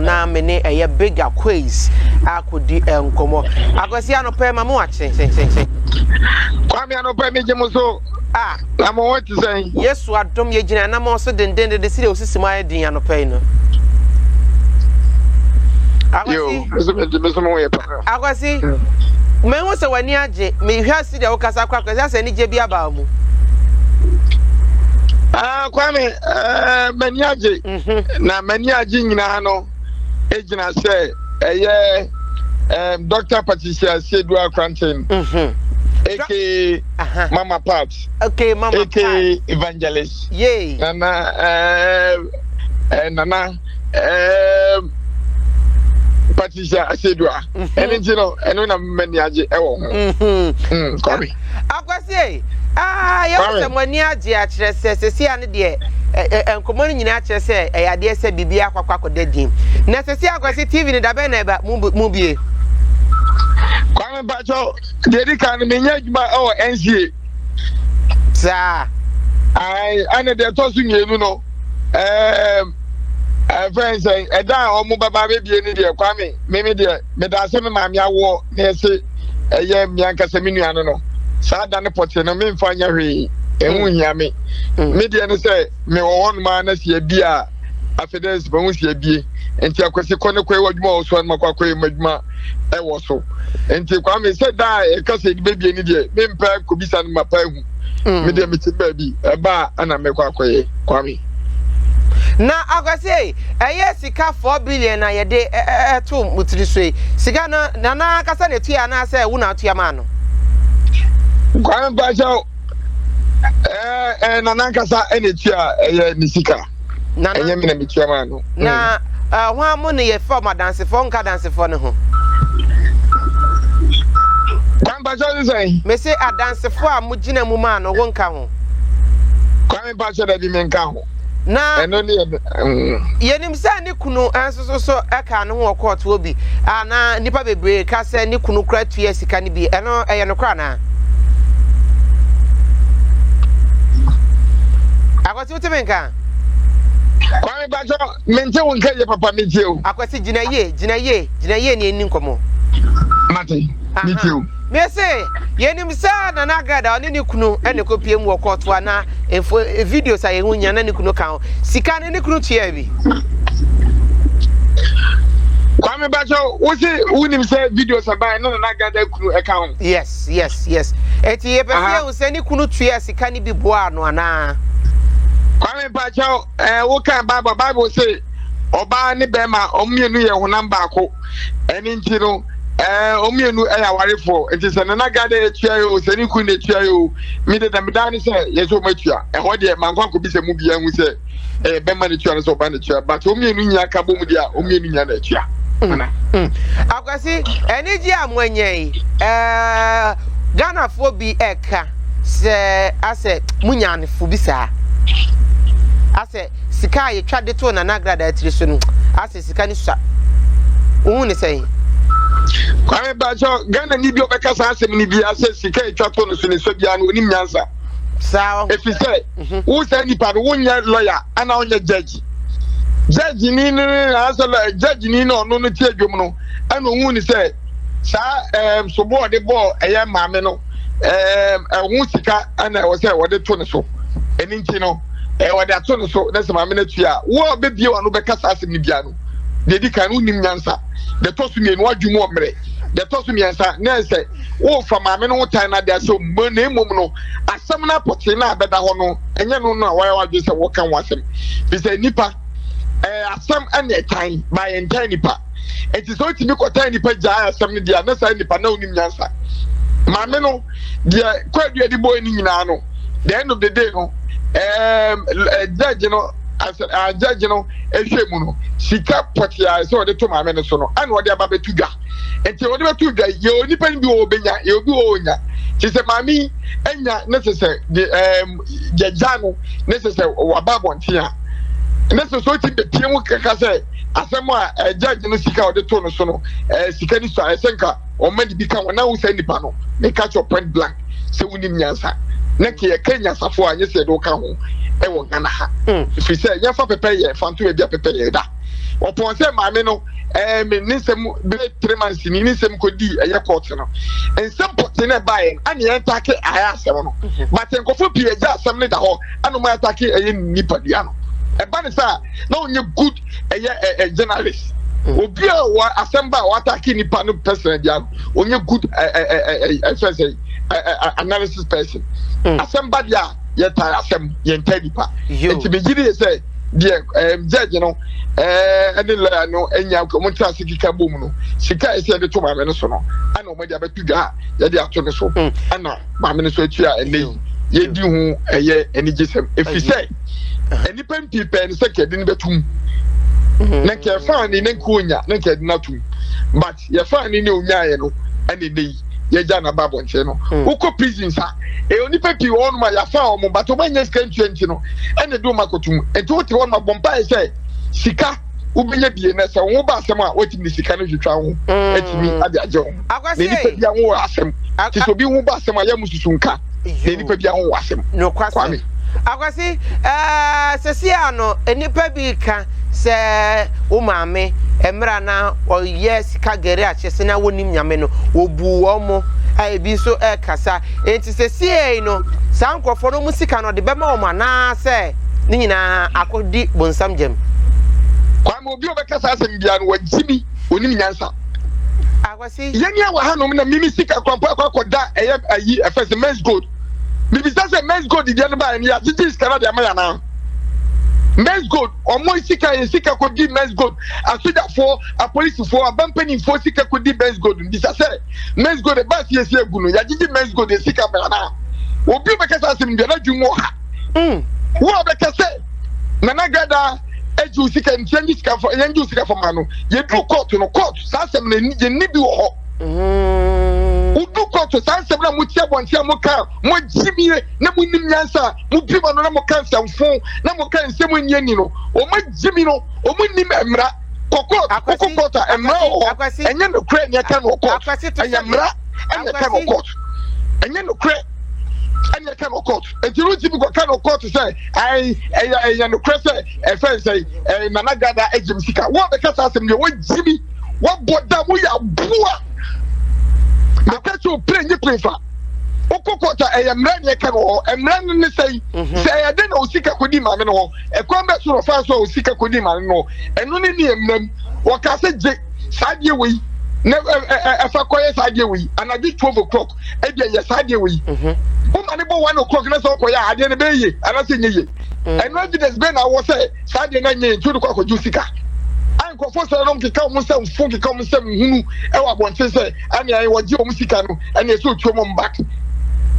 Na me ne ɛyɛ Big Akwes akɔdi nkɔmmɔ. Akwasi, anɔpɛ ma mo akye. Kwame, anɔpɛ megye mo so. Ah. Na mo ho te sɛn? Yesu adom, yɛgyina anamɔ so denden de sɛdeɛ osisi mu ayɛ din anɔpɛ yi no. Yo, Akwasi, meso mo ho yɛ papa. Akwasi, mehu sɛ w'ani agye. Mehwɛ asi deɛ wokasa kɔ, Akwasi, asɛ anigye bi aba wo mu. Ah, Kwame, m'ani agye. Na m'ani agye nyinaa no egyina sɛ ɛyɛ Dr. Patricia Asiedu Koranteng, aka Mama Pat, Okay, Mama aka Pat. Evangelist. Yay. Nana Nana Patricia Asiedua. Ɛno nti no, ɛno na m'ani agye ɛwɔ ho. Kwame. Akwasi, ah, yɛwɔ Kwame. sɛ mo ani agye akyerɛ sɛ sɛsi a ne deɛ nkɔmmɔ no nyinaa kyerɛ sɛ ɛyɛ adeɛ sɛ biribi akɔakɔ akɔda din. Na sɛsi, Akwasi, TV no dabɛn na ɛba mu bie? Kwame Mpakyɛw, deɛ di kan no, menyɛ adwuma ɛwɔ NCA. Saa. Ayi, ɛna deɛ ɛtɔ so mmienu no, ɛfɛn sɛ ɛda a wɔn bɛba abɛbie ne deɛ, Kwame, mimi deɛ meda ase me maame awoɔ na ɛsɛ ɛyɛ mmea nkasa me nua no saa da ne pɔtee no, memfa nyɛ hwee, ɛho hia me. Me deɛ no sɛ mewɔ hɔnom a na si abi a afei dɛ sɛ mahu si abie nti, Akwasi, kɔ ne kɔ ɛwɔ adwuma wɔ so a, no makɔ akɔyɛ mu adwuma ɛwɔ so. Nti Kwame, sɛ da a ɛka sɛ ɛde bɛbie ne deɛ, mempɛ kɔbisa no mapa ahu. Me deɛ mete baabi ɛba a ɛna mekɔ akɔyɛ, Kwame. Na Akwasi, ɛyɛ sika 4 billion na yɛde ɛto mo tiri so yi, sika no Nana kasa na etua anaasɛ wo na atua maa no? Kwame Mpakyɛw, ɛɛ ɛɛ Nana nkasa ɛna etua, ɛyɛ ne sika. Nana. Ɛnyɛ mi na metua maa no. Na hwan mo ne yɛ fam adansefoɔ nka adansefoɔ no ho? Kwame Mpakyɛw, ne sɛn? Mese adansefoɔ a mo gyina mu maa no, wo nka ho? Kwame Mpakyɛw, dabi, mi nka ho. Na ɛno ne yɛ yɛnim sɛ ne kunu nso so ɛka ne ho wɔ kɔɔto hɔ bi a, na nnipa bebree ka sɛ ne kunu kora tua sika no bi. Ɛno ɛyɛ nokorɛ anaa? Akwasi, wotumi nka? Kwame Mpakyɛw, mente wo nka yie papa, metie o. Akwasi, gyina yie, gyina yie, gyina yie ne ɛni nkɔmmɔ. Mate, metie o. Mese yɛnim sɛ Nana Agrada ɔne ne kunu ɛne kɔpie mu wɔ kɔɔto a, na mfo videos a yɛhu nya na ne kunu ka ho. Sika no, ne kunu tua bi? Kwame Mpakyɛw, wo se wonim sɛ videos aban na Nana Agrada kunu ɛka ho? Yes, eti yɛpɛ sɛ yɛhu sɛ ne kunu tua sika no bi boaa no anaa. Kwame Mpakyɛw, wokan Bible, Bible se ɔbaa ne bɛrima ɔmo mmienu yɛ honam baako. Ɛne nti no, ɔmo mmienu ɛyɛ awarefoɔ. Nti sɛ Nana Agrada etua yi o, sɛ ne kunu na etua yi o, mi de dɛm daa ne sɛ yɛ sɛ ɔmo atua. Ɛhɔ deɛ mankɔ akɔbisa mu bia hu sɛ ɛyɛ bɛrima ne tua no sɛ ɔbaa ne tua, but ɔmo mmienu nyinaa ka bɔ mu deɛ a, ɔmo mmienu nyinaa na atua. Ana. Akwasi, anigye a moanya yi, Ghanafoɔ bi ɛka sɛ asɛ munya anefo bi saa, asɛ sika a yɛtwa de too Nana Agrada tiri so no, asɛ sika no sua. Wohu ne sɛn? Kwame Mpakyɛw, Ghana ni bi a ɔbɛka saa asɛm no biara sɛ sika etwa to no so ne sɔ biara no, onim nyansa. Saa. Efi sɛ wo saa nipa no, wonyɛ lawyer ana wonyɛ judge. Judge ni no asɛ lawyer, judge ni no, ɔno no tie dwom no ɛna ohun ni sɛ saa sobo a ɔde bɔɔ ɛyɛ maame no, ɛho sika ɛna ɛwɔ sɛ wɔde to ne so. Ɛne nti no, wɔde ato ne so na sɛ maame no atua a, wo a ɔbɛbie wa no bɛka saa asɛm no biara no, deɛ di kan no, wonim nyansa. Deɛ ɛtɔ so mmienu, wadwe mu ɔmmerɛ. Deɛ ɛtɔ so mmiɛnsa, na ɛsɛ wofa maame no ho tan no ade asɛ mu. Na mmom no, asɛm no apɔtee no a bɛda hɔ no, ɛnyɛ no a wɔayɛ wadwe sɛ wɔka ho asɛm, fi sɛ nipa asɛm ɛna ɛtan ba yɛn ntan nipa. Nti sɛ wotumi kɔtan nipa gyaa asɛm no deɛ a, na saa nipa na wonim nyansa. Maame no deɛ, kwadua de bɔɔ ne nyinaa no, the end of the day no, judge no asɛ judge no ehwɛ mu no, sika pɔtee a sɛ ɔde to maame no so no, ɛna ɔde aba bɛto dwa. Nti ɔde bɛto dwa, yɛ onipa no bi wɔ ɔbɛnya, yɛ obi wɔ ɔnya. Te sɛ maame yi anya ne sɛ de gyagya no ne sɛ waba abɔnten a, ne sɛ ɔti bɛpie mu kaka sɛ asɛm a judge no sika a ɔde to no so no, sika ni so a ɛsɛ nka ɔma ne bi ka wɔn, na wo sɛ nipa no, meka kyerɛ point blank sɛ wonim nyansa na kɛ yɛka nyansafo a, nyɛ sɛ yɛde wo ka ho ɛwɔ Ghana ha, ɛfiri sɛ yɛmfa pɛpɛ yɛ fa nto baabi a pɛpɛ yɛ da. Ɔpɔn sɛ maame no ɛɛ me ne nsɛm bɛyɛ 3 months ni ne nsɛm kɔdi ɛyɛ court no, nsɛm pɔtee na ɛbaeɛ no ɛna yɛn take ayɛ asɛm no, but nkɔfo pii agya asɛm no da hɔ ɛna ɔmo atake ɛyɛ nipadua no. Ɛba ne sa na ɔnyɛ good ɛyɛ ɛ ɛ journalist. Obi a wɔ asɛm ba a watake nipa no person bia no, ɔnyɛ good ɛ ɛ ɛ ɛ ɛfɛ sɛ ɛ ɛ analysis person. Asɛm ba deɛ a, yɛta asɛm, yɛnta nipa. Nti megye di sɛ deɛ judge no ɛne lawyer no anya, ɔmo ntena ase keka bom no, sika a ɛsɛ yɛde to maame no so no, ɛna ɔmo de abɛto dwa a yɛde ato no so, ɛna maame no so atua. Ɛnɛ yi yɛdi ho ɛyɛ anigyesɛm, ɛfiri sɛ nnipa mpii pɛɛ no sɛ kɛde no bɛtum na nka ɛfa ne ne nka onya na nka ɛde no atum, but yɛfa ne ne onyaeɛ no, ɛna ɛnɛ yi yɛgya n'aba abɔnten no. Wokɔ prison sa, ɛyɛ onipa pii wɔ hɔnom a yɛafa wɔn, but wɔn anya sika ntua nti no, ɛna ɛde wɔn akɔtum. Nti wote hɔnom abɔ mpaeɛ sɛ sika wobɛnya bie na sɛ wɔn ba asɛm a wɔtumi de sika no twitwa ho atumi ade agye wɔn. Na nipa bi a wɔ asɛm te sɛ obi ho ba asɛm a yɛ mu susu nka na nipa bi a wɔ asɛm. Kwame. Akwasi, sɛsi a no nipa bi ka sɛ wo maame mmerɛ na ɔyɛ sika gari akyɛ sɛ na wɔnim Nyame no, wɔbu wɔn mo a ebi nso ɛrekasa. Nti sɛsi no saa nkurɔfoɔ no mu sika no, ɔde bɛma wɔn anaasɛ ne nyinaa akɔdi bonsam gyam? Kwame, obi a ɔbɛka saa asɛm biara no, wagyi mi, onim nyansa. Akwasi. Yɛn ni a wɔ hanom na mimi sika krampo akɔ akɔda ɛyɛ ayi ɛfɛ sɛ Menzgold. Bibisa sɛ Menzgold deɛ no baeɛ no, yɛagyegye sika no de ama yɛn anaa? Menzgold, ɔmo sika, yɛ sika kɔdi Menzgold, asogyafoɔ, apolisifoɔ, abampanimfoɔ sika kɔdi Menzgold. Bisa sɛ Menzgold ɛba siesie egu no, yɛagyegye Menzgold yɛ sika ma anaa? Obi a ɔbɛka saa asɛm biara n'adwuma mu wɔ ha. Wo a ɔbɛka sɛ Nana Gada agye wo sika nti yɛngye sika fa, yɛngye wo sika fama no, yɛduru court no, court saa asɛm no yɛnni bi wɔ hɔ. Wodu court, saa nsɛm na mote abɔnten a moka, moagyimie na monim nyansa a mobie ma no na moka nsɛmfo na moka nsɛm nni ani no, ɔma gyimi no, ɔmo nim mmara. Kɔ court, wokɔ court a, mmara wɔ hɔ. Ɛnyɛ nokorɛ ne ɛka no wɔ court, ɛyɛ mmara ɛna ɛka no court, ɛnyɛ nokorɛ ɛna ɛka no court. Nti no ntumi kɔka no court sɛ ɛyɛ ɛyɛ nokorɛ sɛ ɛfɛn sɛ ɛyɛ Nana Gada agyim sika. Wɔn a bɛka saa asɛm deɛ, wɔgyi mi, wɔbɔ dam, woyɛ aboa. Mɛka sɛ opere nye pere fa wokɔ court a, ɛyɛ mmara ne ɛka no hɔ. Mmara no ne sɛn sɛ ɛyɛ den na osika kɔdi maame no hɔ, ɛkwan bɛ so na ɔfa so a osika kɔdi maame no hɔ, ɛno ne ne mmara mu. Wɔka sɛ gye saa adeɛ wɔ yi na ɛfa kɔyɛ saa adeɛ wɔ yi anadwo 12 o'clock, ɛdi ɛyɛ saa adeɛ wɔ yi, woma ne bɔ 1 o'clock na sɛ ɔkɔyɛ adeɛ no bɛyɛ yie anaasɛ nyɛ yie, ɛno evidence bɛyɛ na awɔ sɛ saa adeɛ no anyɛ yie, nti wode kɔ akɔgye sika a nkurɔfoɔ sɛ nom keka wɔn nsɛm fo, keka wɔn nsɛm hunu ɛwɔ abɔnten sɛ ɛne ɛyɛ wɔgye wɔn sika no, ɛne ɛsɛ otuo wɔn back.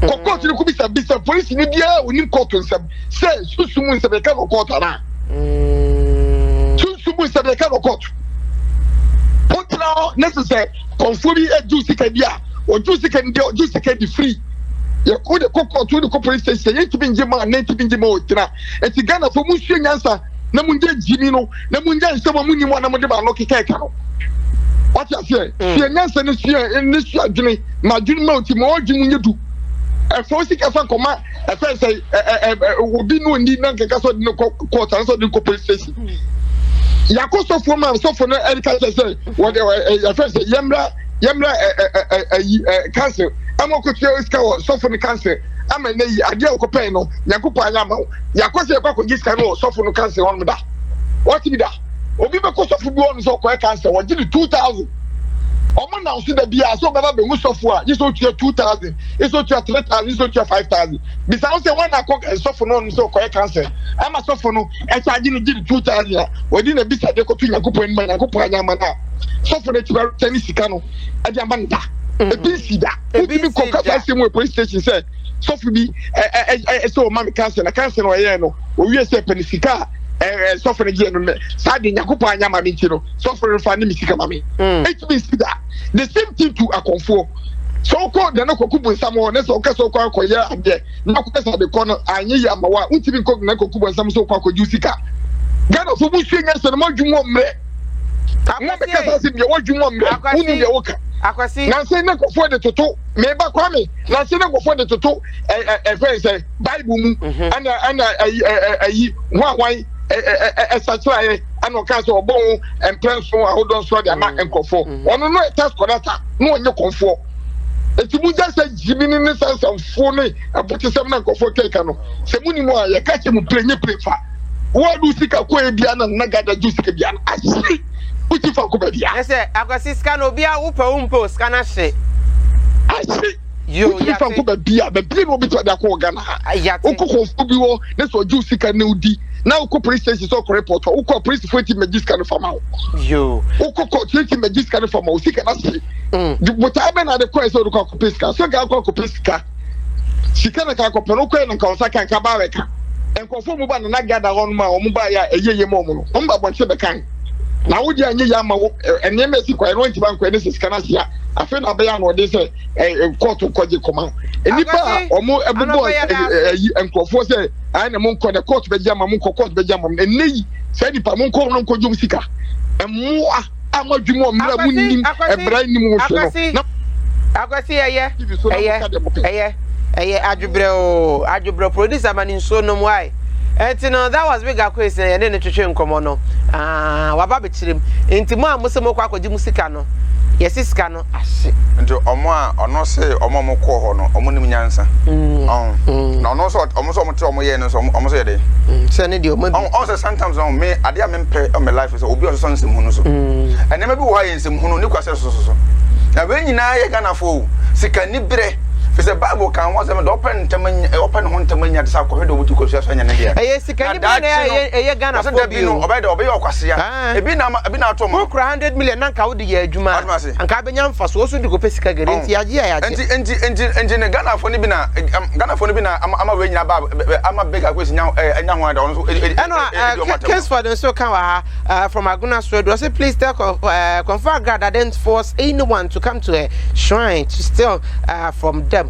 Kɔ court no, kɔ bisa bisa polisi ni biara onim court nsɛm sɛ sunsum nsɛm yɛka no court anaa sunsum nsɛm yɛka no court. Wotena hɔ ne sɛ kɔnfoɔ bi agye sika bi a ɔgye sika no deɛ, ɔgye sika di free, yɛkɔ de kɔ court, wode kɔ police station, yɛntumi ngye ma ne ntumi ngye ma ɔgyina. Nti Ghanafoɔ, munsua nyansa na mungye gyimi no na mungye nsɛm a munim a na mode ba no keka ɛka no. Wate aseɛ? Sua nyansa ne sua ne sua adwene ma adwene ma oti ma ɔdwe mu nyɛ du. Ɛfɔ sika fa nkɔma ɛfɛn sɛ ɛ ɛ obi no oni na nkeka sɛ ɔde no kɔ court ansa ɔde no kɔ police station. Yakɔ sɔfoɔ ma sɔfo no ɛde ka kyerɛ sɛ wɔde ɛ ɛ ɛfɛn sɛ yɛmra yɛmra ɛ ɛ ɛ ɛyi ɛ council ama ɔkɔtua sika wɔ sɔfo no council ama ne yi adeɛ a ɔkɔpɛn no, Nyankopɔn anyɛ ama wo. Yakɔ sɛ yɛkɔ akɔgye sika no wɔ sɔfo no council hɔ nom da, wɔte bi da. Obi bɛkɔ sɔfo bi hɔ nom sɛ ɔkɔyɛ council, wɔgye no 2,000. Ɔmo nam so da biara sɛ ɔbɛba bɛhu sɔfo a, gye sɛ otua 2,000, gye sɛ otua 3,000, gye sɛ otua 5,000. Bisa wo sɛ wɔn na akɔ sɔfo no hɔ nom sɛ ɔkɔyɛ council ama sɔfo no ɛkyagye no, gye no 2,000 a wɔde na bisa de kɔto Nyankopɔn anim a Nyankopɔn anyɛ ama no a, sɔfo no akyi bɛtɛ ne sika no ɛde ama no da. Ebi nsi da. Wotumi kɔ kasa asɛm wɔ police station sɛ sɔfo bi ɛ ɛ ɛ sɛ ɔma mi council na council na ɔyɛ no owie sɛ pɛ ne sika a ɛ ɛ sɔfo no gye no mɛ saa de Nyankopɔn anya ma mi nti no, sɔfo no fa ne mi sika ma mi. Etumi nsi da. The same thing to akɔnfoɔ. Sɛ ɔkɔ Nana Kɔku Bonsam hɔ ne sɛ ɔka sɛ ɔkɔ akɔyɛ adeɛ na ɔkɔ sɛ ade kɔ no anyɛ yie ama wa, wontumi nkɔ Nana Kɔku Bonsam sɛ ɔkɔ akɔgye sika. Ghana fo, mo sua nyansa no, mo adwuma wɔ mmerɛ mo bɛka saa sɛ deɛ wɔadwuma mmerɛ wonim deɛ woka. Akwasi. Nansɛ ne nkɔfoɔ de toto meba Kwame, nansɛ ne nkɔfoɔ de toto ɛfɛn sɛ Bible mu ɛna ɛna ɛyi ɛyi hwan hwan ɛsakyerɛeɛ. Ɛna ɔkaa sɛ ɔbɔ ho mprɛ nson ahodoɔ nson de ama nkurɔfoɔ. Ɔno no yɛ tax collector na ɔnyɛ kɔmfoɔ. Eti mo gya sɛ gyimi ne ne sansanfoɔ ne abotesɛm na nkurɔfoɔ keka no. Sɛ mo nim a yɛka kyɛ mo pire nye pire fa. Wɔde sika kɔ ebia na nana gada gye sika bia no ahye. Wokyi fa kɔ baabi a. Ɛsɛ akwasi sika no obia wopɛ wo mpɛ o sika no ahye. Ahye. Yo, Wotumi fa yate. nkɔ baabi a baabi na obetumi de akɔ wɔ Ghana ha. Yate. Wokɔ kɔnfo bi hɔ na sɛ ɔgye wo sika na wodi na wokɔ police station sɛ ɔkɔ report a wokɔ polisifoɔ nti mmɛgye sika no fa ma wo. Yo. Wokɔ court nti mmɛgye sika no fa ma wo sika no ahye. Botae bɛ na ade kɔɛ sɛ wode kɔ akɔpɛ sika so nka akɔ akɔpɛ sika sika na nka akɔpɛ no wokɔɛ na nka ɔsa ka nka ba bɛka nkurɔfoɔ mu ba nana gada hɔ nom a wɔn ba yɛ a ɛyɛ yie ma wɔn no wɔn ba abɔnten bɛkan na wo deɛ anyɛ yie ama wo nneɛma esi kɔɛ no wɔntumi ankɔɛ ne sɛ sika no ahyia afei na abɛyɛ anoɔden sɛ kɔɔto kɔgye kɔma nnipa a wɔn ɛbobɔ ɛyi nkurɔfoɔ sɛ ayɛ na mo nkɔ na kɔɔto bɛgye ama mo nkɔ kɔɔto bɛgye ama mo ɛnɛ yi saa nipa mo nkɔ wɔn nkɔgye wɔn sika mmoa a mo adwuma wɔ mmerɛ a mo nim ɛbra nim ho hwɛ no na Akwasi ɛyɛ ɛyɛ ɛyɛ ɛyɛ adwobrɛ oo adwobrɛ producer ma ne nsuo nom why ɛnti no that was big akwesi na yɛne ne twetwe nkɔmɔ no ah waba bɛkyerɛ mu nti mo a mo sɛ mo kɔ akɔgye mo sika no yɛsi sika no ahye. Nti ɔmo a ɔno se ɔmo a ɔmo kɔɔ hɔ no ɔmo nim nyansa ɔn na ɔno nso ɔmo nso ɔmo te ɔmo yɛɛ no nso ɔmo nso yɛ dɛ. Sɛ ne deɛ ɔmo bi. Ɔn sɛ sometimes ɔn me adeɛ a me mpɛ ɔn me life sɛ obi a ɔsosɔ nsɛm hunu so nneɛma bi wɔ hɔ a yɛ nsɛm hunu ne kwa sɛ sososo na wei nyinaa yɛ Ghana fo o sika ni berɛ fi sɛ bible kan ho asɛm dɛ ɔpɛ ntɛm anya ɔpɛ ne ho ntɛm anya te sɛ akɔhwɛ dɛ ɔbɛtu kɔsua so anya ne deɛ. Ɛyɛ sika ni berɛ na ɛyɛ Ghana fo bi o. Ɔbɛyɛ dɛ ɔbɛyɛ ɔkwasea ebi na ebi na ato ɔmo. Wokura 100 million na nka wode yɛ adwuma a anka abɛnya mfasoɔ wo so de kɔpɛ sika gari nti yɛagye a yɛagye. Nti nti nti nti ne Ghana fo no bi na Ghana fo no bi na ama ama wei nyina ba ama big akwesi nya nya ho ada ɔno nso ɛno a Kingsford nso ka wɔ ha from Agona Swedru ɔsɛ please tell Komfo Agrada didn't force anyone to come to a shrine to steal from them.